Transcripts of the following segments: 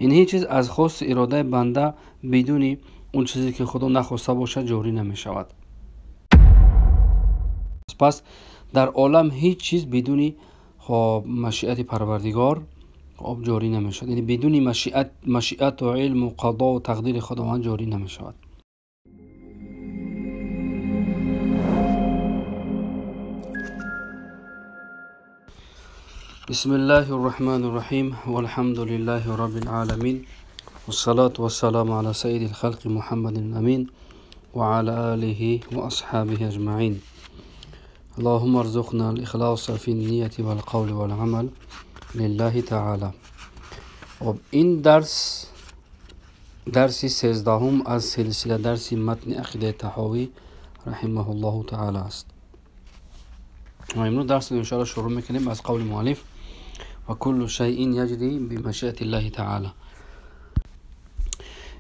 Ин ҳеҷ чиз аз хости иродаи банда бидуни он чизе ки Худо нахоста бошад ҷорӣ намешавад. Пас дар олам ҳеҷ чиз бидуни машиати Парвардигор ҷорӣ намешавад, яъне бидуни машиату илму қазову тақдири Худованд ҷорӣ намешавад. بسم الله الرحمن الرحيم والحمد لله رب العالمين والصلاة والسلام على سيد الخلق محمد الأمين وعلى آله وأصحابه أجمعين. اللهم ارزقنا الإخلاص في النية والقول والعمل لله تعالى. این درس درسی 13 از سلسله درسی متن عقیده طحاوی رحمه الله تعالی است. و امروز درس انشاءالله شروع میکنیم از قول مؤلف و کل شیء یجری بمشیئة الله تعالی.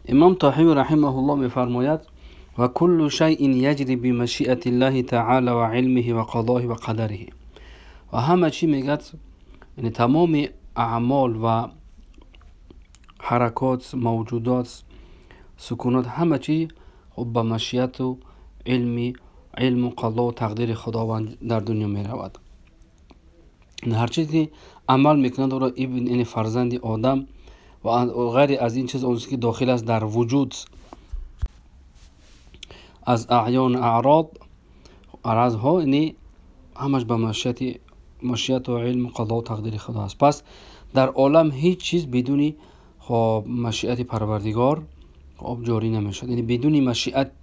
امام طحاوی رحمه الله میفرماید و کل شیء یجری بمشیئة الله تعالی و علمه و قضائه و قدره. و همه چی میگد، یعنی تمام اعمال و حرکات، موجودات، سکونات، همه چی خب به مشیت و علم و قضا و تقدیر خداوند در دنیا می رود. هر چیزی عمل میکند او را ابن، یعنی فرزند آدم و غیر از این چیز، اون که داخل است در وجود از اعیان اعراض، اعراض ها، یعنی همش به مشیت و علم و قضا و تقدیر خدا است. پس در عالم هیچ چیز بدون مشیت پروردگار جاری نمیشود، یعنی بدون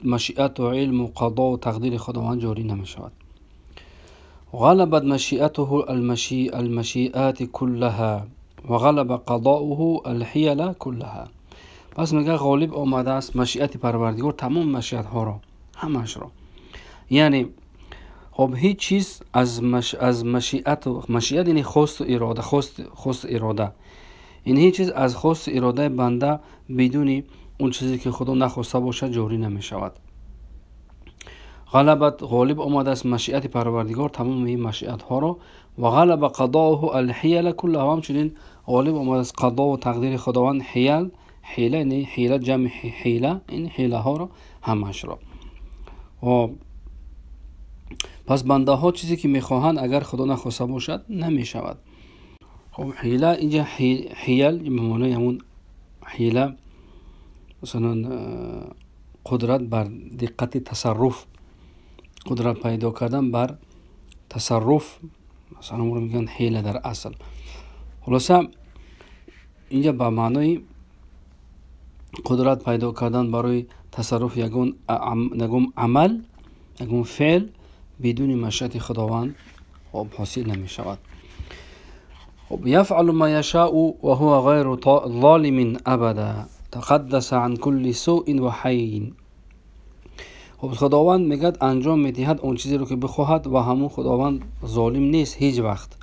مشیت و علم و قضا و تقدیر خداوند جاری نمیشود. غلبت مشیئته المشیئات كلها وغلب قضاؤه الحیل كلها. پس میگه غالب آمده است مشیت پروردگار تمام مشیت ها را، همش را. یعنی خب هیچ چیز از مشیت و مشیت یعنی خواست و اراده، خواست اراده، این هیچ چیز از خواست اراده بنده بدون اون چیزی که خدا نخواسته باشد جاری نمیشود. غلبت غالب آمده است مشیت پروردگار تمام این مشیت ها را و غلب قضاؤه الحیل كلها. همچنین غالب آمده است قضا و تقدیر خداوند حیل، حیله یعنی حیله جمع حیله، این حیله ها را همش را. و پس بنده ها چیزی که میخواهند اگر خدا نخواسته باشد نمیشود. خب حیله اینجا حیل به معنای همون حیله، مثلا قدرت بر دقت تصرف، قدرت پیدا کردن بر تصرف، مثلا اون رو میگن حیله در اصل. خلاصه اینجا به معنای قدرت پیدا کردن برای تصرف یگون عمل، یگون فعل بدون مشیت خداوند خب حاصل نمی شود. خب یفعل ما یشاء و هو غیر ظالم ابدا تقدس عن كل سوء و حین. خب خداوند میگد انجام میدهد اون چیزی رو که بخواهد و همون خداوند ظالم نیست هیچ وقت.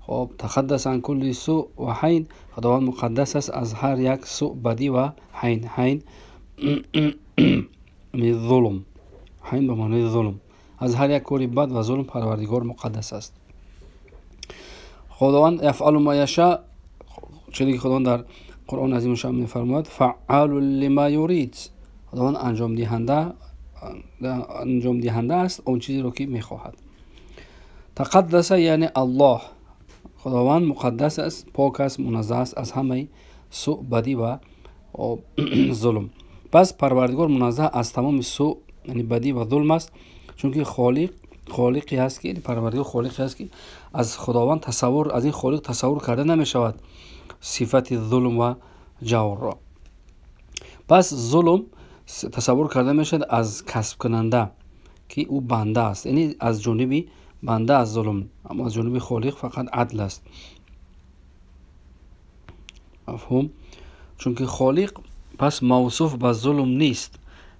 خب تقدس عن كل سوء و حین، خداوند مقدس است از هر یک سوء، بدی و حین. حین یعنی ظلم، حین به معنی ظلم، از هر یک کاری بد و ظلم پروردگار مقدس است. خداوند یفعل ما یشاء، چیزی که خداوند در قرآن عظیم شأن می‌فرماید فعال لما یرید، خداوند انجام دهنده است اون چیزی رو که میخواهد. تقدس یعنی الله، خداوند مقدس است، پاک است، منزه است از همه سوء، بدی و ظلم. پس پروردگار منزه از تمام سوء یعنی بدی و ظلم است، چون که خالقی هست که پروردگار خالقی هست که از خداوند تصور، از این خالق تصور کرده نمیشود صفت ظلم و جور را. پس ظلم تصور کرده میشد از کسب کننده که او بنده است، یعنی از جانبی بنده از ظلم، اما از جانب خالق فقط عدل است. مفهوم؟ چون که خالق پس موصوف به ظلم نیست،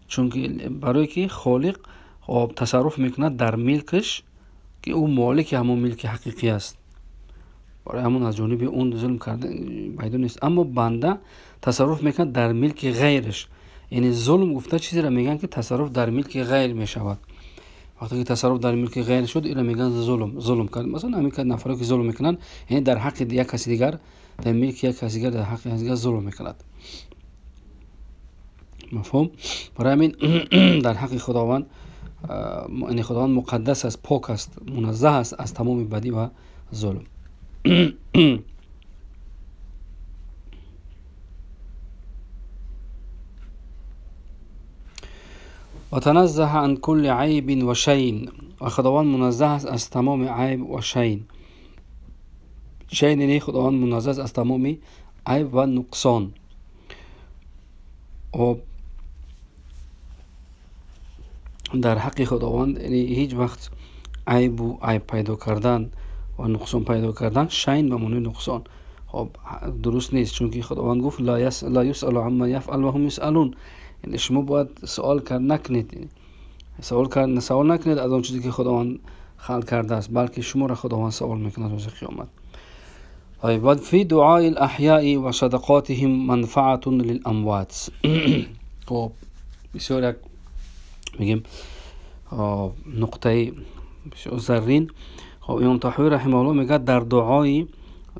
چون که برای که خالق تصرف میکند در ملکش که او مالک همون ملک حقیقی است، برای همون از جانب اون ظلم کرده پیدا نیست. اما بنده تصرف میکند در ملک غیرش، یعنی ظلم گفته چیزی را میگن که تصرف در ملک غیر میشود. Вақте ки тасарруф дар милки ғайр шуд, инро мегӯянд зулм, зулм кард. Масалан, ҳамин нафаре ки зулм мекунанд, яъне дар ҳаққи як каси дигар, дар милки як каси дигар, дар ҳаққи каси дигар зулм мекунад. Мафҳум? Барои ҳамин дар ҳаққи Худованд, яъне Худованд муқаддас аст, пок аст, муназзаҳ аст аз тамоми бадӣ ва зулм. Ва таназзаҳа ан кулли айбин ва шайн. Ва Худованд муназзаҳ аст аз тамоми айб ва шайн. Шайн яъне Худованд муназзаҳ аст аз тамоми айб ва нуқсон. Хоб, дар ҳаққи Худованд яъне ҳеҷ вақт айбу айб пайдо кардан ва нуқсон пайдо кардан, шайн ба маънои нуқсон, хоб, дуруст нест, чунки Худованд гуфт ла юсалу амма яфъал ва ҳум юсалун. Яъне шумо бояд суол кард накунед, савол накунед аз он чизе ки Худованд халқ кардааст, балки шуморо Худованд савол мекунад рӯзи қиёмат. Ва фи дуои алаҳёи ва садақотиҳим манфаатун лиламвот. Хоб, бисёр як мегем нуқтаи бисёр заррин. Хоб, Имом Таҳавӣ раҳимаҳуллоҳ мегӯяд дар дуои,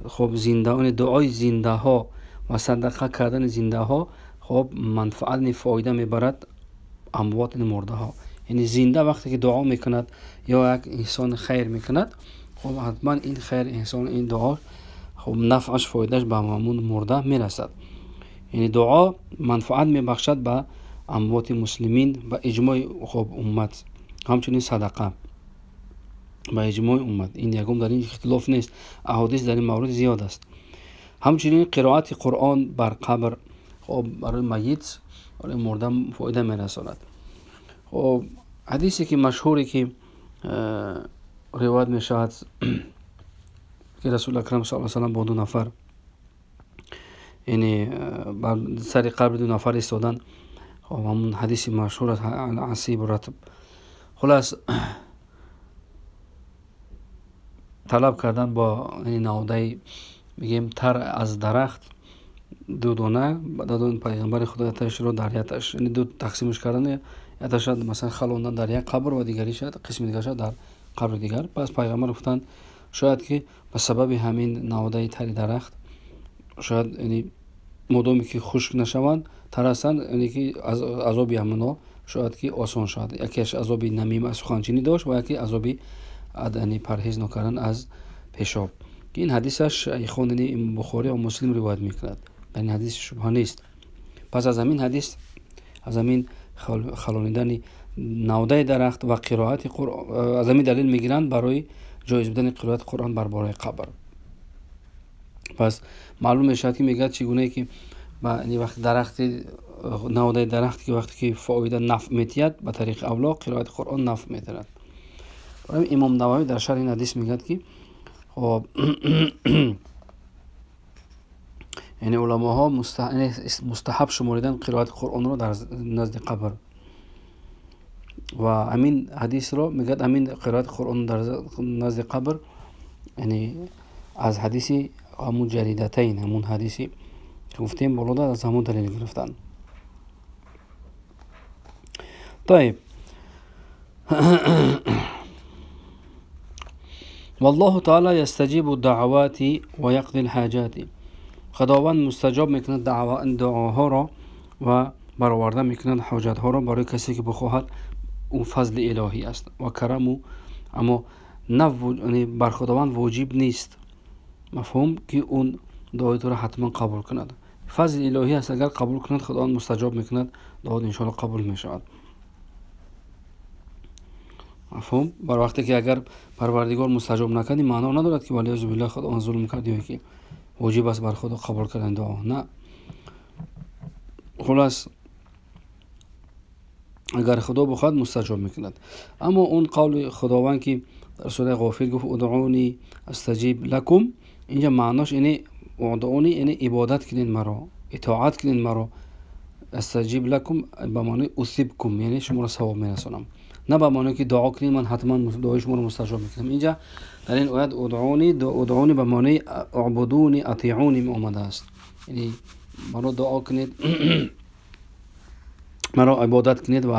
хоб, зинда, дуои зиндаҳо ва садақа кардани зиндаҳо, хоб, манфаат, фоида мебарад амвот, мурдаҳо. Яъне зинда вақте ки дуо мекунад ё як инсон хайр мекунад, хоб, ҳатман ин хайр инсон, ин дуо, хоб, нафъаш, фоидааш ба ҳамон мурда мерасад. Яъне дуо манфаат мебахшад ба амвоти муслимин, ба иҷмои, хоб, уммат, ҳамчунин садақа ба иҷмои уммат. Ин ягон дар ин ихтилоф нест, аҳодис дар ин маврид зиёд аст. Ҳамчунин қироати Қуръон бар қабр, хоб, барои майит, барои мурда фоида мерасонад. Хоб, ҳадисе ки машҳуре ки ривоят мешавад ки Расули Акрам саллаллоҳу алайҳи васаллам бо ду нафар, яъне бар сари қабри ду нафар истоданд. Хоб, ҳамон ҳадиси машҳур аст, асиб ратб. Хулас, талаб кардан бо навдаи, мегӯем, тар аз дарахт ду дона, додон пайғамбари Худо яташро дар яташ, яъне ду тақсимаш кардан, яташа масалан халондан дар як қабр ва дигариша, қисми дигараша дар қабри дигар. Пас пайғамбар гуфтанд шояд ки ба сабаби ҳамин навдаи тари дарахт, шояд яъне модоме ки хушк нашаванд, тар ҳастанд, яъне ки азоби ҳамонҳо шояд ки осон шавад. Якеаш азоби намима суханчинӣ дошт ва яке азоби яъне парҳез нокардан аз пешоб. Ин ҳадисаш Шайхони Бухорӣ ва Муслим ривоят мекунад. Дар ин ҳадис шубҳа нест. Пас аз ҳамин ҳадис, аз ҳамин халонидани навдаи дарахт ва қироати Қуръон, аз ҳамин далел мегиранд барои ҷоиз будани қироати Қуръон бар болои қабр. Пас маълум мешавад ки мегӯяд чӣ гунае ки вақти дарахти, навдаи дарахт ки вақте ки фоида нафъ метиҳад, ба тариқи авло қироати Қуръон нафъ метиҳад. Имом Нававӣ дар шарҳи ин ҳадис мегӯяд ки хоб, яъне уламоҳо мустаҳаб шуморидан қироати Қуръонро дар назди қабр. Ва ҳамин ҳадисро мегӯяд, ҳамин қироати Қуръон дар назди қабр, яъне аз ҳадиси ҳамун ҷаридатайн, ҳамун ҳадиси гуфтем болода, аз ҳамун далел гирифтанд. Тайиб. Валлоҳу таала ястаҷибу даъвати ва яқди лҳаҷати. Худованд мустаҷоб мекунад дуоҳоро ва бароварда мекунад ҳоҷатҳоро барои касе ки бихоҳад. Ӯ фазли илоҳӣ аст ва караму, аммо бар Худованд воҷиб нест, мафҳум, ки он дуои туро ҳатман қабул кунад. Фазли илоҳӣ аст, агар қабул кунад Худованд мустаҷоб мекунад, дуо иншоаллоҳ қабул мешавад. Мафҳум? Бар вақте ки агар Парвардигор мустаҷоб накард, ин маъно надорад ки валиёзу биллоҳ Худованд зулм кард ё ки воҷиб аст бар Худо қабул кардани дуо. На. Хулас, агар Худо бихоҳад мустаҷоб мекунад. Аммо он қавли Худованд ки дар сураи Ғофир гуфт удъуни астаҷиб лакум, инҷа маънош яъне удъуни яъне ибодат кунед маро, итоат кунед маро, астаҷиб лакум ба маънои усибкум, яъне шуморо савоб мерасонам, на ба маъное ки дуо кунед ман ҳатман дуои шуморо мустаҷоб мекунам. Инҷа дар ин оят удъуни, удъуни ба маънои уъбудуни, атиуни омадааст, яъне маро дуо кунед, маро ибодат кунед ва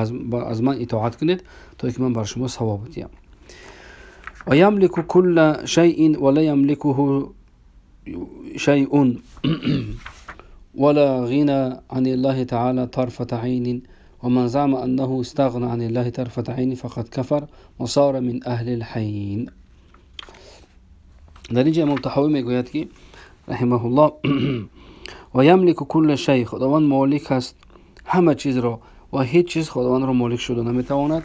аз ман итоат кунед то ки ман бар шумо савоб диҳам. Ва ямлику кулла шайъин ва ла ямликуху шайъун ва ла ғина ани Аллаҳи таъала тарфата айнин ва ман заъма аннаҳу истағна ани Аллаҳи тарфата айнин фақад кафар ва сара мин аҳли лҳайн. Дар инҷа Имом Таҳавӣ мегӯяд ки раҳимаҳуллоҳ ва ямлику кулла шай, Худованд молик аст ҳама чизро ва ҳеҷ чиз Худовандро молик шуда наметавонад.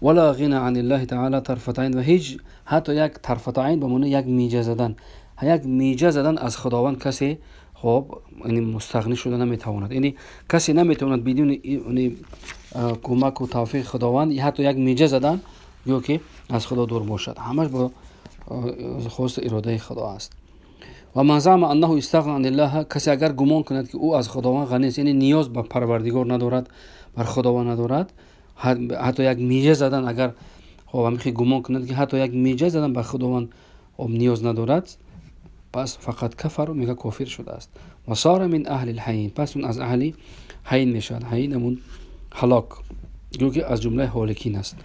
Ва ла ғина ани Аллаҳи таъала тарфата айн, ва ҳеҷ ҳатто як тарфата айн ба маънои як миҷа задан, як миҷа задан аз Худованд касе хоб яъне мустағнӣ шуда наметавонад. Яъне касе наметавонад бидуни кӯмаку тавфиқи Худованд ҳатто як миҷа задан ё ки аз Худо дур бошад. Ҳамаш бо хости иродаи Худо аст. Ва ман заъма аннаҳу истағна ани Аллаҳ, касе агар гумон кунад ки ӯ аз Худованд ғанӣ аст, яъне ниёз ба Парвардигор надорад, бар Худованд надорад, ҳатто як миҷа задан агар хоб ҳамихи гумон кунад ки ҳатто як миҷа задан ба Худованд хоб ниёз надорад, пас фақат кафару мега кофир шудааст. Ва сара мин аҳли лҳайн, пас он аз аҳли ҳайн мешавад. Ҳайн ҳамун ҳалок, гӯё ки аз ҷумлаи ҳоликин аст.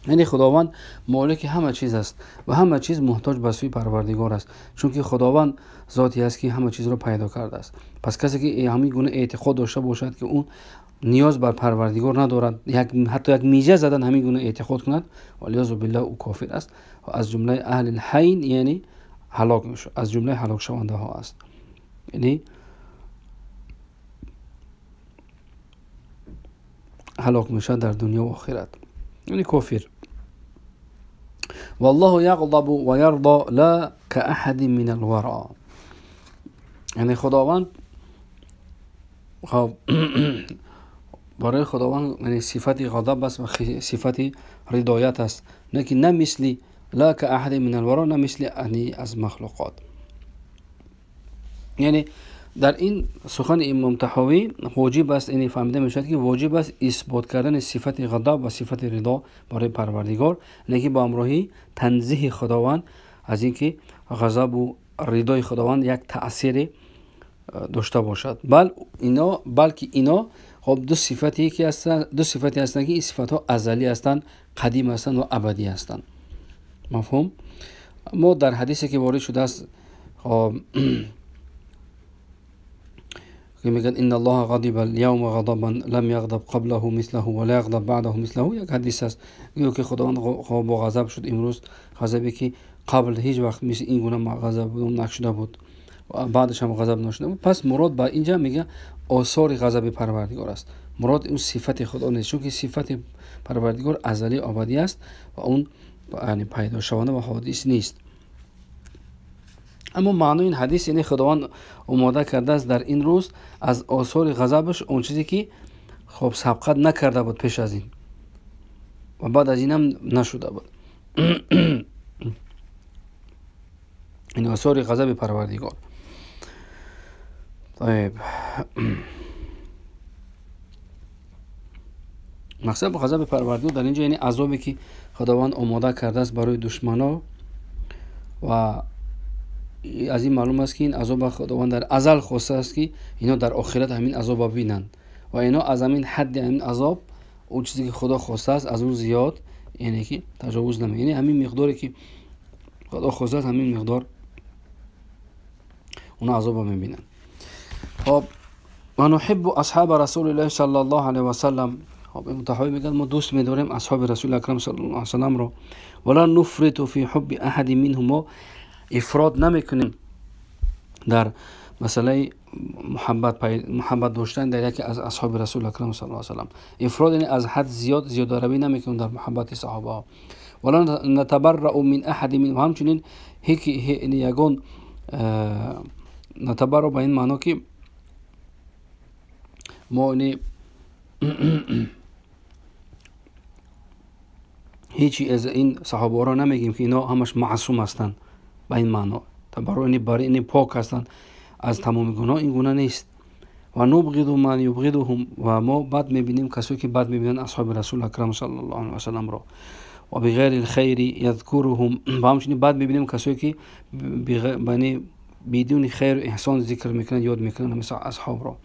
Яъне Худованд молики ҳама чиз аст ва ҳама чиз муҳтоҷ ба сӯи Парвардигор аст, чунки Худованд зоте аст ки ҳама чизро пайдо кардааст. Пас касе ки ҳамин гуна эътиқод дошта бошад ки ӯ ниёз бар Парвардигор надорад, ҳатто як миҷа задан ҳамин гуна эътиқод кунад, валиёзу биллаҳ ӯ кофир аст ва аз ҷумлаи аҳли лҳайн, яъне ҳалок мешавад, аз ҷумлаи ҳалокшавандаҳо аст. Яъне ҳалок мешавад дар дунё ва охират, яъне кофир. والله يغضب ويرضى لا كأحد من الورى. یعنی خداوند برای خداوند یعنی صفت غضب است و صفت رضایت است، نه که نه مثل لا كأحد من الورى، نه مثل یعنی از مخلوقات. یعنی در این سخن امام طحاوی واجب است، یعنی فهمیده میشود که واجب است اثبات کردن صفت غضب و صفت رضا برای پروردگار، نه با همراهی تنزیه خداوند از اینکه غضب و رضای خداوند یک تأثیر داشته باشد. بل اینا، بلکه اینا خب دو صفتی که هستند، دو صفتی هستند که این صفت ها ازلی هستند، قدیم هستند و ابدی هستند. مفهوم؟ ما در حدیثی که وارد شده است خب میگن ان الله غضب اليوم غضبا لم يغضب قبله مثله ولا يغضب بعده مثله، یک حدیث است گویا که خداوند با غضب شد امروز، غضبی که قبل هیچ وقت مثل این گونه غضب نشده بود و بعدش هم غضب نشده بود. پس مراد با اینجا میگه آثار غضب پروردگار است، مراد اون صفت خدا نیست، چون که صفت پروردگار ازلی ابدی است و اون یعنی پیدا شونده و حادث نیست. اما معنی این حدیث یعنی خداوند آماده کرده است در این روز از آثار غضبش اون چیزی که خب سبقت نکرده بود پیش از این و بعد از اینم نشده بود، این آثار غضب پروردگار. طيب مقصد غضب پروردگار در اینجا یعنی عذابی که خداوند آماده کرده است برای دشمنا، و از این معلوم است که این عذاب خداوند در ازل خواسته است که اینا در آخرت همین عذاب ببینند و اینا از همین حد همین عذاب اون چیزی که خدا خواسته است از اون زیاد یعنی که تجاوز نمی، یعنی همین مقداری که خدا خواسته است همین مقدار اونا عذاب میبینند. خب و نحب اصحاب رسول الله صلی الله علیه و سلم، خب امام طحاوی میگن ما دوست میداریم اصحاب رسول اکرم صلی الله علیه و سلم رو، ولا نفرط فی حب احد منهم، افراد نمیکنیم در مسئله محبت داشتن در یکی از اصحاب رسول اکرم صلی الله علیه و سلم. افراد یعنی از حد زیاد زیاده روی نمیکنیم در محبت صحابه ها. ولا نتبرأ من احد منهم، همچنین هیچ یگان نتبرأ به این معنا که ما یعنی هیچی از این صحابه را نمیگیم که اینا همش معصوم هستند. به این معنا تبرع یعنی برای این پاک هستند از تمام گناه، این گونه نیست. و نبغض من یبغضهم، و ما بد میبینیم کسایی که بد میبینن اصحاب رسول اکرم صلی الله علیه و سلم را. و بغیر الخیر یذکرهم، و همچنین بد میبینیم کسایی که بدون خیر و احسان ذکر میکنن، یاد میکنن مثل اصحاب را.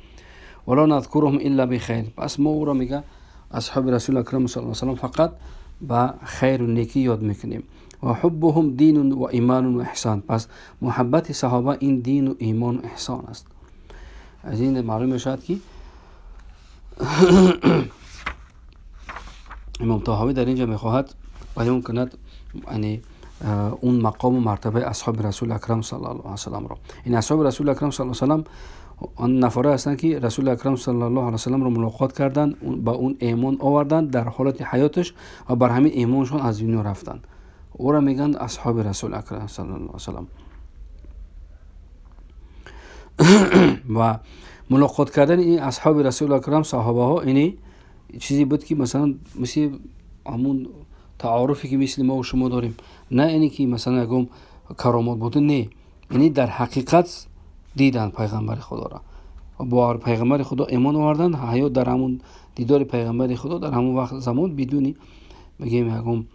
ولا نذكرهم الا بخير. پس ما او را میگه اصحاب رسول اکرم صلی الله علیه و سلم فقط با خیر و نیکی یاد میکنیم. و حبهم دین و ایمان و احسان. پس محبت صحابه این دین و ایمان و احسان است. از این معلوم میشود که امام طحاوی در اینجا میخواهد بیان کند یعنی اون مقام و مرتبه اصحاب رسول اکرم صلی الله علیه و سلم را. این اصحاب رسول اکرم صلی الله علیه و سلم آن نفره هستند که رسول اکرم صلی الله علیه و سلم را ملاقات کردند، با اون ایمان آوردند در حالت حیاتش و بر همین ایمانشون از دنیا رفتند. او را میگن اصحاب رسول اکرم صلی الله علیه و سلم. و ملاقات کردن این اصحاب رسول اکرم صحابه ها اینی چیزی بود که مثلا مثل همون تعارفی که مثل ما و شما داریم، نه اینی که مثلا یکم کرامات بوده، نه، یعنی در حقیقت دیدن پیغمبر خدا را، با پیغمبر خدا ایمان آوردن، حیات در همون دیدار پیغمبر خدا در همون وقت زمان بدونی بگیم یکم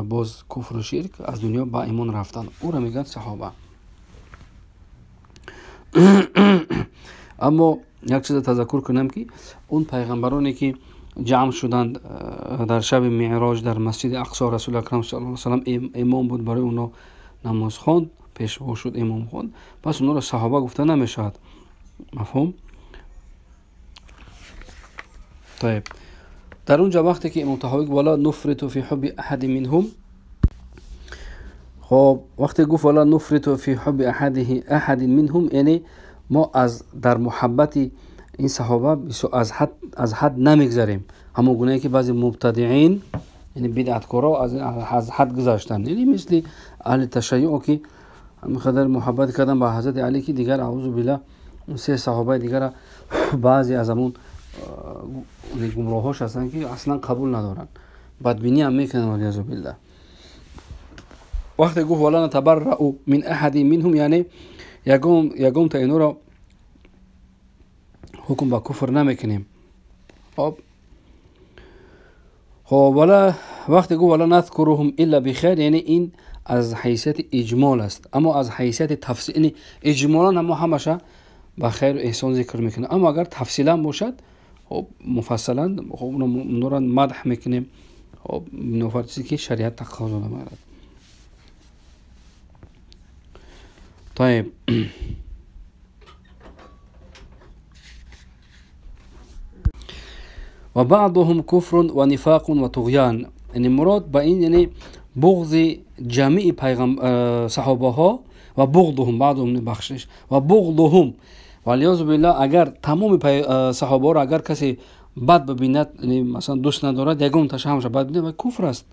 باز کفر و شرک از دنیا با ایمان رفتن، او را میگن صحابه. اما یک چیز تذکر کنم که اون پیغمبرانی که جمع شدند در شب معراج در مسجد اقصی، رسول اکرم صلی الله علیه و سلم امام بود، برای اونا نماز خواند، پیشوا شد، امام خواند، پس اونا را صحابه گفته نمیشود. مفهوم؟ طيب در اونجا وقتی که امام طحاوی ولا نفرط فی حب احد منهم، خب وقتی گفت ولا نفرط فی حب احد منهم، یعنی ما از در محبت این صحابه از حد نمیگذریم، همون گونه که بعضی مبتدعین یعنی بدعتکارا از حد گذاشتن، یعنی مثل اهل تشیع که همینقدر محبت کردن با حضرت علی که دیگر اعوذ بالله اون سه صحابه دیگر بعضی از همون گمراهاش هستن که اصلا قبول ندارن، بدبینی هم میکنن والعیاذ بالله. وقتی گفت ولا نتبرأ من احد منهم، یعنی یگم تا اینو را حکم با کفر نمیکنیم. خب ولا وقتی گفت ولا نذکرهم الا بخیر، یعنی این از حیثیت اجمال است، اما از حیثیت تفصیل، یعنی اجمالا ما همشه با خیر و احسان ذکر میکنه، اما اگر تفصیلا باشد خب مفصلا خب اونا را مدح میکنیم، خب نفر چیزی که شریعت تقاضا دارد. طيب و بعضهم کفر و نفاق و طغیان، یعنی مراد با این یعنی بغض جمیع صحابه ها و بغضهم بعضهم بخشش و بغضهم والعیاذ بالله. اگر تمام صحابه را اگر کسی بد ببیند، یعنی مثلا دوست ندارد، یگم تاش همش بد ببیند و کفر است.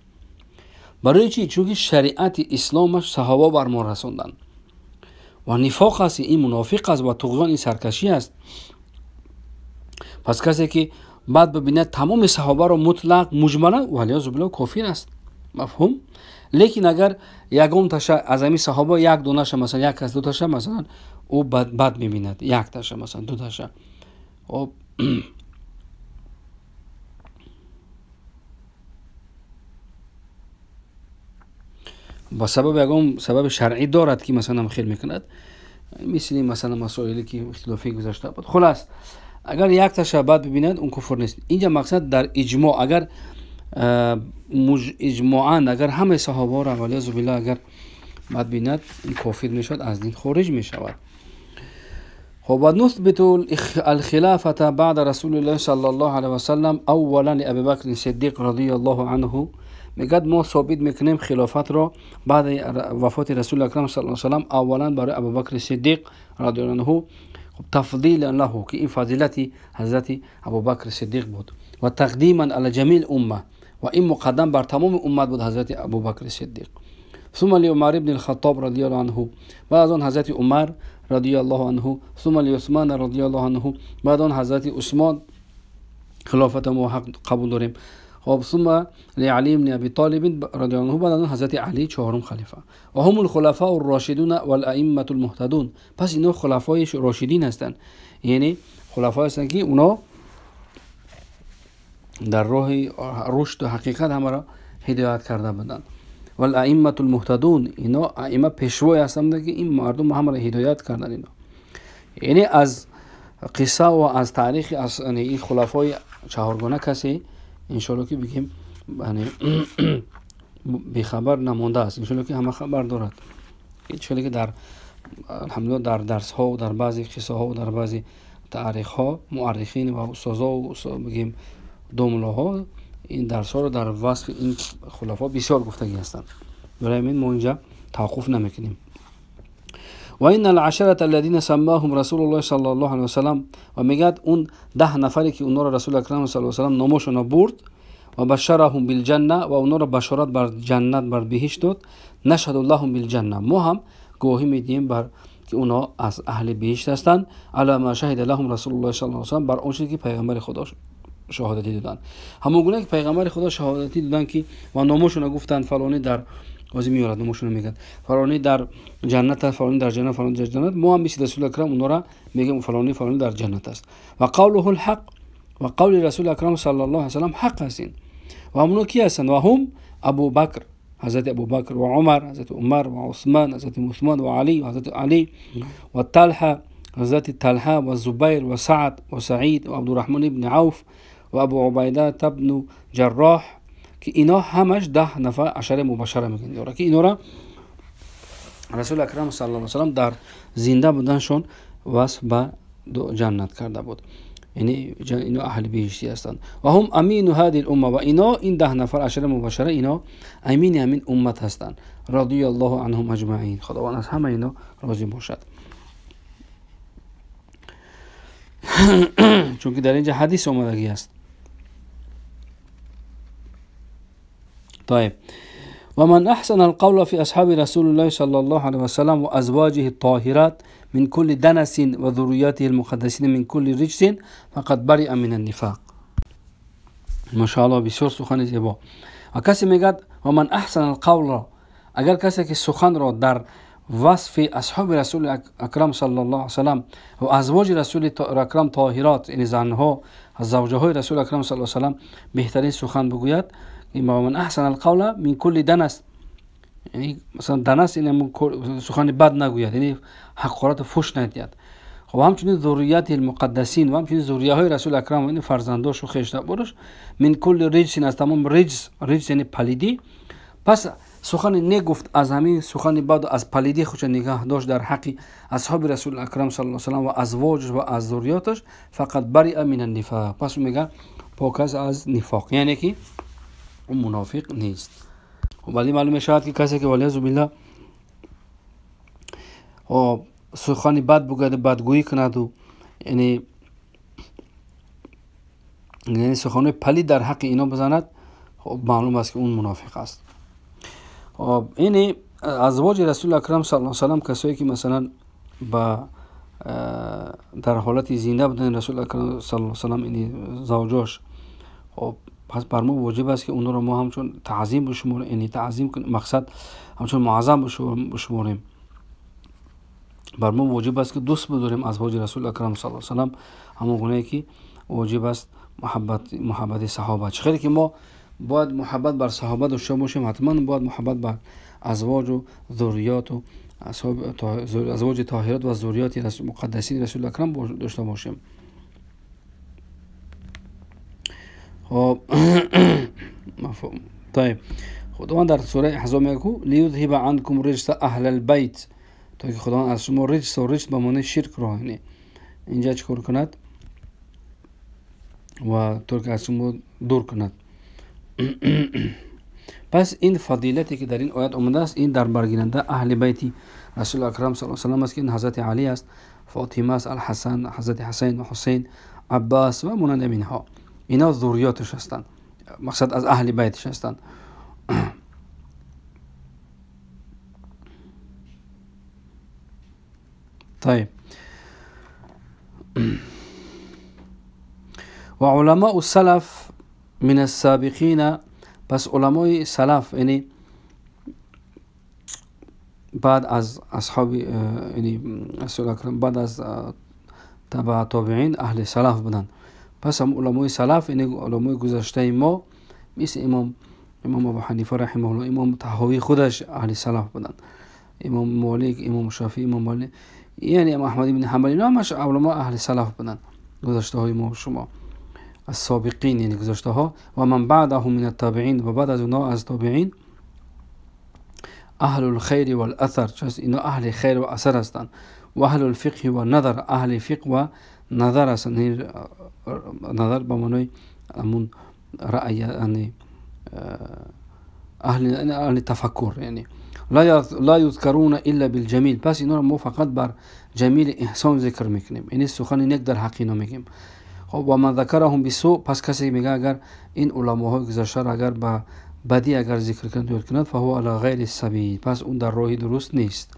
برای چی؟ چون که شریعت اسلامش صحابه بر ما رسوندن. و نفاق است، این منافق است، و طغیان این سرکشی است. پس کسی که بعد ببیند تمام صحابه را مطلق مجملا والعیاذ بالله کافر است. مفهوم؟ لیکن اگر یگم تاش از همین صحابه یک دونش مثلا یک از دو تاش مثلا او بد میبیند، یک تاش مثلا دو تاش، خب با سبب یگم سبب شرعی دارد که مثلا خیر میکند، مثل مثلا مسائلی که اختلافی گذشته بود. خلاص اگر یک تاش بد ببیند اون کفر نیست. اینجا مقصد در اجماع، اگر اجماعاً اگر همه صحابه را والعیاذ بالله اگر بد بیند این کافر میشود، از دین خارج میشود. خب و نثبت الخلافة بعد رسول الله صلی الله علیه و سلم اولا لابی بکر صدیق رضی الله عنه. میگد ما ثابت میکنیم خلافت را بعد وفات رسول اکرم صلی الله علیه و سلم اولا برای ابوبکر صدیق رضی الله عنه، خب تفضیلا له که این فضیلت حضرت ابوبکر صدیق بود، و تقدیما علی جمیع امه، و این مقدم بر تمام امت بود حضرت ابوبکر صدیق. ثم لعمر بن الخطاب رضی الله عنه، بعد از آن حضرت عمر رضی الله عنه، ثم لعثمان رضی الله عنه، بعد آن حضرت عثمان خلافت ما حق قبول داریم. خب ثم لعلی بن ابی طالب رضی الله عنه، بعد آن حضرت علی چهارم خلیفه. و هم الخلفاء الراشدون والائمه المهتدون. پس اینا خلفای راشدین هستند، یعنی خلفای هستند که اونا در راه رشد و حقیقت همه را هدایت کرده بودند. والائمه المهتدون، اینا ائمه پیشوای هستند که این مردم همه را هدایت کردن. اینا یعنی از қисса ва аз таърихи аз ин хулафои чаҳоргона касе иншоалло ки бигем бехабар намондааст. Иншоалло ки ҳама хабар дорад. Чизе ки дар алҳамдулиллоҳ дар дарсҳо, дар баъзе қиссаҳо, дар баъзе таърихҳо муаррихин ва устозо бигем домлаҳо ин дарсҳоро дар васфи ин хулафо бисёр гуфтагӣ ҳастанд. Барои ҳамин мо инҷа таваққуф намекунем. وإن العشرة الذين سماهم رسول الله صلى الله عليه وسلم و میگد اون 10 نفری که اونا را رسول اکرم صلی الله علیه و سلم نامشون برد و بشرهم بالجنه و اونا را بشارت بر جنت بر بهشت داد، نشهد لهم بالجنه، ما هم گواهی میدیم بر که اونا از اهل بهشت هستند. علی ما شهد لهم رسول الله صلی الله علیه و سلم، بر اون چیزی که پیغمبر خدا شهادتی دادن. همون گونه که پیغمبر خدا شهادتی دادن که و نامشون گفتن فلانی در وازی میارد نامشون میگن فلانی در جنت است، فلانی در جنت، فلانی در جنت، ما هم مثل رسول اکرم اونا را میگیم فلانی فلانی در جنت است. و قوله الحق، و قول رسول اکرم صلی الله علیه و سلم حق هستین. و همونا کی هستند؟ و هم ابو بکر، حضرت ابو بکر، و عمر، حضرت عمر، و عثمان، حضرت عثمان، و علی، و حضرت علی، و طلحه، حضرت طلحه، و زبیر، و سعد، و سعید، و عبدالرحمن ابن عوف، و ابو عبیده ابن جراح، که اینا همش 10 نفر عشره مبشره میگن داره که اینا را رسول اکرم صلی الله علیه و سلم در زنده بودنشون وصف به جنت کرده بود. یعنی اینا اهل بهشتی هستند. و هم امین هذه الامه، و اینا این 10 نفر عشره مبشره اینا امین همین امت هستند. رضی الله عنهم اجمعین، خداوند از همه اینا راضی باشد. چون که در اینجا حدیث آمدگی است. طيب ومن أحسن القول في أصحاب رسول الله صلى الله عليه وسلم وأزواجه الطاهرات من كل دنس وذرياته المقدسين من كل رجس فقد برئ من النفاق. ما شاء الله بسیار سخن زیبا. و کسی میگد و من احسن القول را، اگر کسی که سخن را در وصف اصحاب رسول اکرم صلی الله علیه و سلم و ازواج رسول اکرم طاهرات، یعنی زنها از زوجه های رسول اکرم صلی الله علیه و سلم بهترین سخن بگوید، من احسن القول من کل دنس، یعنی مثلا دنس یعنی سخن بد نگوید، یعنی حقارت و فحش ندهد. خب همچنین ذریات المقدسین و همچنین ذریه های رسول اکرم، یعنی فرزنداش و خویشتبارش، من کل رجس، از تمام رجس، رجس یعنی پلیدی. پس سخن نگفت از همین سخن بد از پلیدی خودش نگاه داشت در حق اصحاب رسول اکرم صلی الله علیه و سلم و ازواجش و از ذریاتش، فقط برئ من النفاق، پس میگه پاک از نفاق، یعنی که اون منافق نیست. ولی معلوم شد که کسی که والعیاذ بالله سخن بد بگوید، بدگویی کند و یعنی سخن پلید در حق اینا بزند، خب معلوم است که اون منافق است. خب یعنی ازواج رسول اکرم صلی الله علیه و سلم کسایی که مثلا با در حالت زنده بودن رسول اکرم صلی الله علیه و سلم، یعنی زوجاش، خب پس بر ما واجب است که اونا رو ما همچون تعظیم بشماریم، یعنی تعظیم مقصد همچون معظم بشماریم. بر ما واجب است که دوست بداریم ازواج رسول اکرم صلی الله علیه و سلم، همون گونه که واجب است محبت صحابه. چه که ما باید محبت بر صحابه داشته باشیم، حتما باید محبت بر ازواج و ذریات و ازواج طاهرات و ذریات مقدسین رسول اکرم داشته باشیم. خب مفهوم. طيب خداوند در سوره احزاب میگه لیذهب عنکم رجس اهل البیت، تا که خداوند از شما رجس و رجس به معنی شرک را، یعنی اینجا چیکار کند و تا که از شما دور کند. پس این فضیلتی که در این آیت آمده است، این در برگیرنده اهل بیتی رسول اکرم صلی الله علیه و سلم است که این حضرت علی است، فاطمه است، الحسن، حضرت حسین و حسین، عباس و مانند اینها، اینا ذریاتش هستند، مقصد از اهل بیتش هستند. طيب وعلماء السلف من السابقین، پس علمای سلف یعنی بعد از اصحاب، یعنی رسول اکرم، بعد از تبع تابعین اهل سلف بودند. پس هم علمای سلف یعنی علمای گذشته ما، مثل امام ابو حنیفه رحمه الله، امام طحاوی خودش اهل سلف بودند، امام مالک، امام شافعی، امام مالک، یعنی احمد بن حنبل، اینا همش علما اهل سلف بودن، گذشته های ما و شما، السابقین یعنی گذشته ها، و من بعدهم من التابعین و بعد از اونها از تابعین، اهل الخیر والاثر، اینا اهل خیر و اثر هستند، و اهل الفقه و نظر، اهل فقه و نظر هستند. نظر به معنای همون رأی، یعنی اهل تفکر، یعنی لا یذکرون الا بالجمیل. پس اینا رو ما فقط بر جمیل احسان ذکر میکنیم، یعنی سخن نیک در حق اینا میگیم. خب و من ذکرهم بسوء، پس کسی میگه اگر این علماهای گذشته را اگر به بدی اگر ذکر کند یاد کند، فهو علی غیر السبیل، پس اون در راه درست نیست.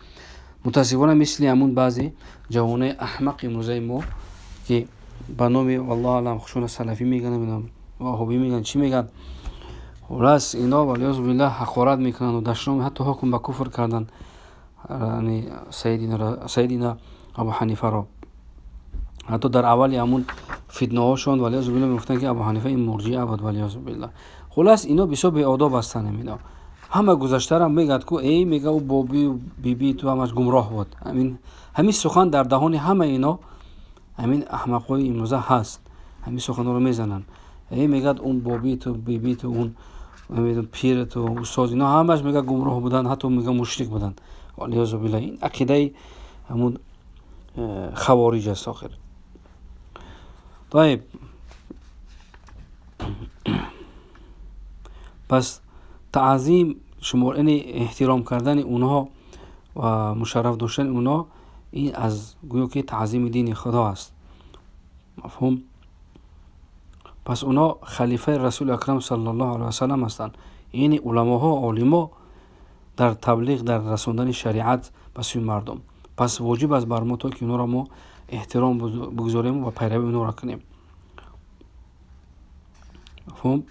متاسفانه مثل همون بعضی جوانای احمق امروزه ما که به نام والله اعلم خودشون سلفی میگن، نمیدونم وهابی میگن، چی میگن، خلاص اینا والعیاذ بالله حقارت میکنن و دشنام، حتی حکم به کفر کردن، یعنی سیدنا ابو حنیفه را. حتی در اول همون فتنه هاشون والعیاذ بالله میگفتن که ابو حنیفه این مرجئه بود والعیاذ بالله. خلاص اینا بسیار بی‌آداب هستن. اینا همه گذشته را میگد که ای میگه او بابی و بیبی تو همش گمراه بود. همین سخن در دهان همه اینا، همین احمقای امروزه هست، همین سخن رو میزنن. ای میگد اون بابی تو، بیبی تو، اون پیر تو، استاد، اینا همش میگه گمراه بودن، حتی میگه مشرک بودن والعیاذ بالله. این عقیده همون خوارج است آخر. طيب پس تعظیم شمار، یعنی احترام کردن اونها و مشرف داشتن اونها، این از گویا که تعظیم دین خدا است. مفهوم؟ پس اونا خلیفه رسول اکرم صلی الله علیه و سلم هستند، یعنی علماها، عالما در تبلیغ، در رساندن شریعت به سوی مردم. پس واجب است بر ما تا که اونا را ما احترام بگذاریم و پیروی اونا را کنیم. مفهوم؟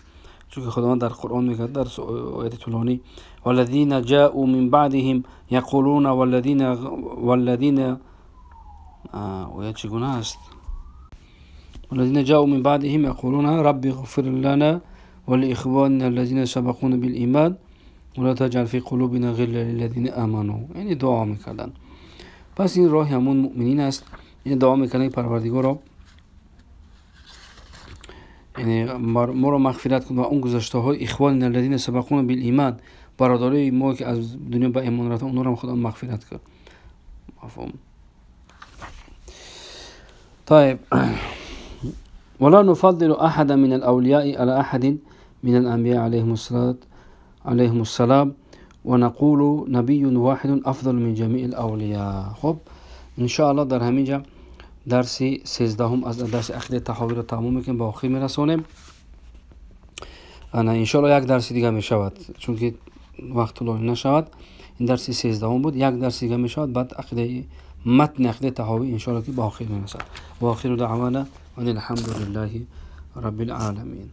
چون که خداوند در قرآن میگه در آیت طولانی، والذین جاءوا من بعدهم یقولون والذین آیت چگونه است؟ والذین جاءوا من بعدهم یقولون رب اغفر لنا ولإخواننا الذین سبقونا بالایمان ولا تجعل في قلوبنا غلا للذین آمنوا. یعنی دعا میکردن. پس این راه همون مؤمنین است، یعنی دعا میکردن پروردگارا، یعنی ما را مغفرت کن و اون گذشته های اخواننا الذین سبقونا بالایمان، برادرای ما که از دنیا به ایمان رفتن، اونا را خدا مغفرت کن. مفهوم؟ طيب ولا نفضل احدا من الاولیاء على احد من الانبیاء علیهم السلام ونقول نبی واحد افضل من جمیع الاولیاء. خب ان شاء الله در همینجا درس 13 از درس عقیده طحاوی را تمام میکنیم، به آخر میرسانیم. انا ان شاء الله یک درس دیگه میشود، چون که وقت طولانی نشود. این درس 13 بود، یک درس دیگه میشود، بعد عقیده متن عقیده طحاوی ان شاء الله که به آخر میرسد. و آخر دعوانا ان الحمد لله رب العالمین.